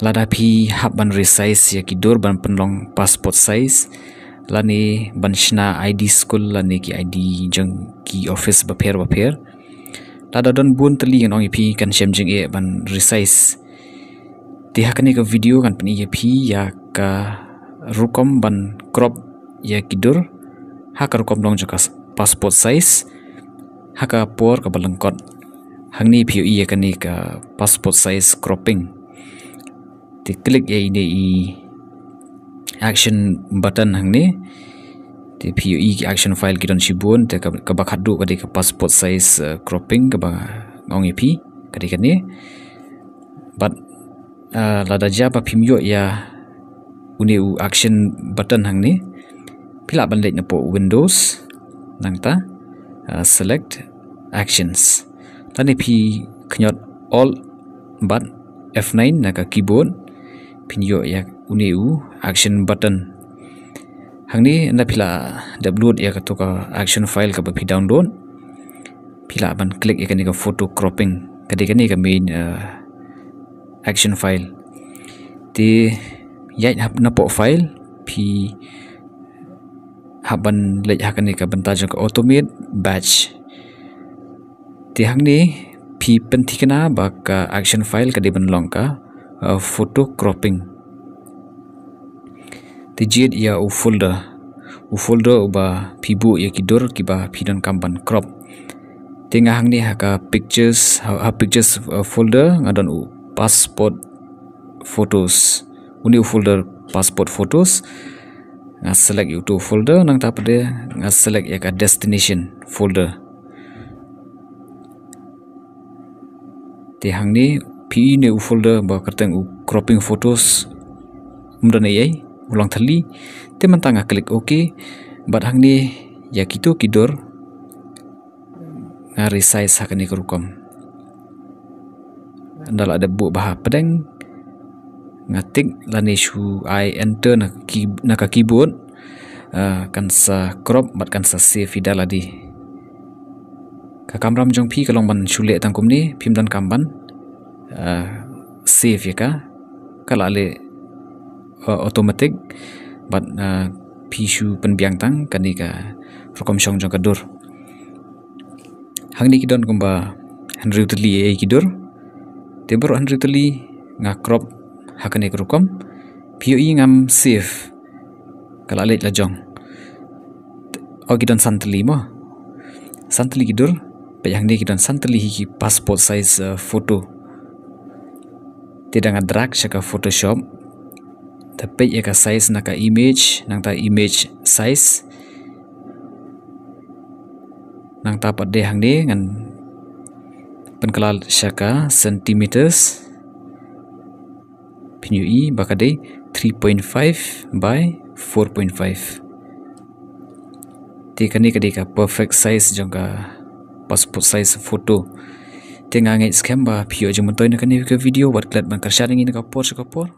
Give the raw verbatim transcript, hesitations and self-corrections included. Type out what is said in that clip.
Lada phi hap ban resize ïa ki dur ban pynlong passport size, lane ban shna I D school lane ki I D jong ki office bapher bapher, lada don bun tylli, ngan ong ïa phi kan shem jingeh ban resize. Te ha kane ka video ngan pyni ïa phi ïa ka rukom ban crop ïa ki dur ha ka rukom long jong ka passport size ha ka por kaba lyngkot. Hangne phi ïohi ïa kane ka passport size cropping. Te click ïa ine i action button hangne. Te phi ïohi ki action file ki don shibun, te kaba khatduh ka dei ka passport size cropping kaba nga ong ïa phi ka dei kane. Bad lada jia ba phim ïoh ïa une u action button hangne, phi lah ban leit napoh Windows, nangta select actions. Lane phi khñiot Alt bad F nine na ka keyboard, phin ïoh ïa une u action button. Hangne ynda phi la dep load ïa kato ka action file kaba phi download, phi lah ban click ïa kane ka photo cropping, ka dei kane ka main action file. Te ïaid napoh file, phi hap ban leit ha kane ka bynta jong ka automate batch. Te hangne phi pynthikna ba ka action file ka dei ban long ka photo cropping. Te jied ïa u folder, u folder uba phi buh ïa ki dur kiba phi donkam ban crop. Te nga hangne ha ka pictures, ha pictures folder nga don u passport photos. Une u folder passport photos. Nga select ïa uto u folder, nangta pat de nga select ïa ka destination folder. Te hangne phi ïohi une u folder ba kyrteng u cropping photos, um don ei ei, u long thylli. Te mynta nga click OK. Bad hangne ïa kito ki dur nga resize ha kane ka rukom. Ynda la dep buh bha hapdeng, nga tick lane shu ai enter na ka keyboard, kan sa crop bad kan sa save hi da lade. Ka kamram jong phi ka long ban shu leh tang kumne, phim donkam ban save ïa ka, ka la leh automatic. Bad phi shu pynbiang tang kane ka rukom shong jong ka dur. Hangne ki don kumba hynriew tylli ei ei ki dur. Te baroh hynriew tylli nga crop ha kane ka rukom. Phi ïohi ngam save, ka la leit la jong. O, ki don san tylli mo. San tylli ki dur. Peit hangne ki don san tylli hi ki passport size photo. Te da nga drag sha ka Photoshop, te peit ïa ka size na ka image, nangta image size. Nangta pat de hangne ngan pynkylla sha ka centimeters. Phin ïohi ba ka dei three point five by four point five. Te kane ka dei ka perfect size jong ka passport size photo. Te nga ngeit skhem ba phi ïoh jingmyntoi na kane ka video, wat klet ban kyrshan ïa ngi na ka por sha ka por.